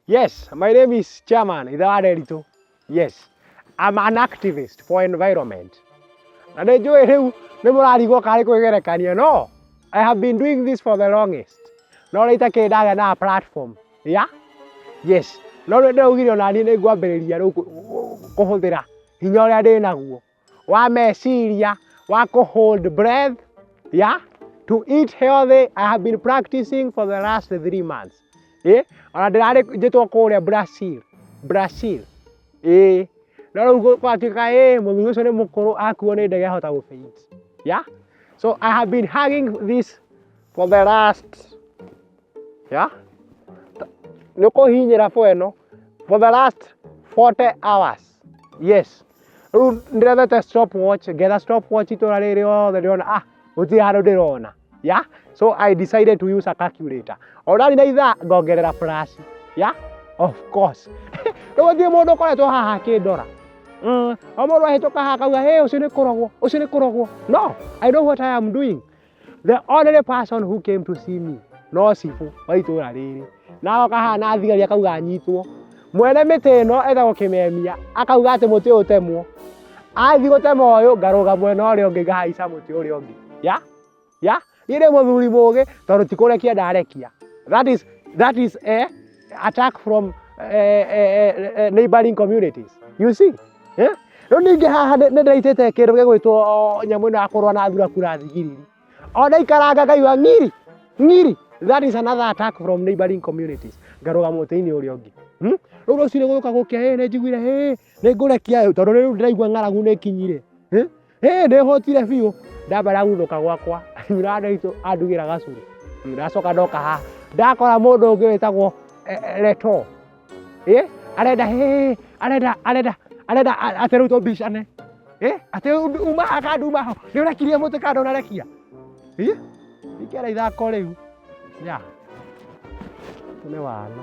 Yes, my name is Chairman Ithe wa Nderitu. Yes, I'm an activist for environment. Na nĩ njũĩ rĩu nĩ mũrarigwo karĩ kwĩgerekania no I have been doing this for the longest. No rĩu itakĩrĩ ndagĩa na platform. Yeah? Yes. No rĩu ndĩraugire ona niĩ nĩ ngwambĩrĩria rĩu kũhũthĩra hinya ũrĩa ndĩ naguo wa meciria wa kũ hold breath, yeah, to eat healthy. I have been practicing for the last 3 months. Ona ndĩrarĩ njĩtwo kũrĩa Brazil, Brazil. No rĩu gwatuĩka mũthuri ũcio nĩ mũkũrũ, akuo nĩ ndege ahota gũ faint. Yeah, so I have been hugging this for the last, yeah, nĩ ũkũhinyĩra ĩno for the last 40 hours. Yes, rĩu ndĩrethete stopwatch, ngetha stopwatch itũra rĩrĩ rĩothe, ndĩrona gũtirĩ handũ ndĩrona. Yeah, so I decided to use a calculator. O ndari na ithaa ngongerera plus. Yeah, of course, rĩu gũtirĩ mũndũ ũkoretwo haha akĩndora. O mũndũ ahĩtũka haha akauga, "Hey, ũcio nĩ kũrogwo, ũcio nĩ kũrogwo." No, I know what I am doing. The only person who came to see me no cibũ wa itũra rĩrĩ, na agoka haha na thigari akauga anyitwo. Mwene mĩtĩ ĩno etagwo Kĩmemia, akauga atĩ mũtĩ ũyũ ũtemwo. Athiĩ gũtema ũyũ, ngarũga mwena ũrĩa ũngĩ, ngahaica mũtĩ ũrĩa ũngĩ. Ya niĩ ndĩ mũthuri mũgĩ, tondũ ti kũrekia ndarekia. That is a attack from neighboring communities, you see, eh? Rĩu ningĩ haha nĩ ndĩraitĩte kĩndũ gĩgwĩtwo nyamũ ĩno ya kũrũa na thurakura thigiriri. Ona ikaranga ngaigua ng'iri ng'iri. That is another attack from neighboring communities. Ngarũga mũtĩ-inĩ ũrĩa ũngĩ. Rĩu rũcinĩ gũka gũkĩa, nĩ njiguire nĩ ngũrekia tondũ rĩu ndĩraigua ng'aragu nĩ ĩkinyire. Nĩ hũtire biũ. Ndamba ndaguthũka gwakwa, nyina wa andugĩra gacũrũ. Ndacoka ndoka haha, ndakora mũndũ ũngĩ wĩtagwo Leto. Arenda arenda atĩ rĩu tũmbicane. Atĩ uma haha kana nduma ho, nĩ ũrekirie mũtĩ kana ndũnarekia? Ikĩra ithako rĩu. Ya. Nĩ wana.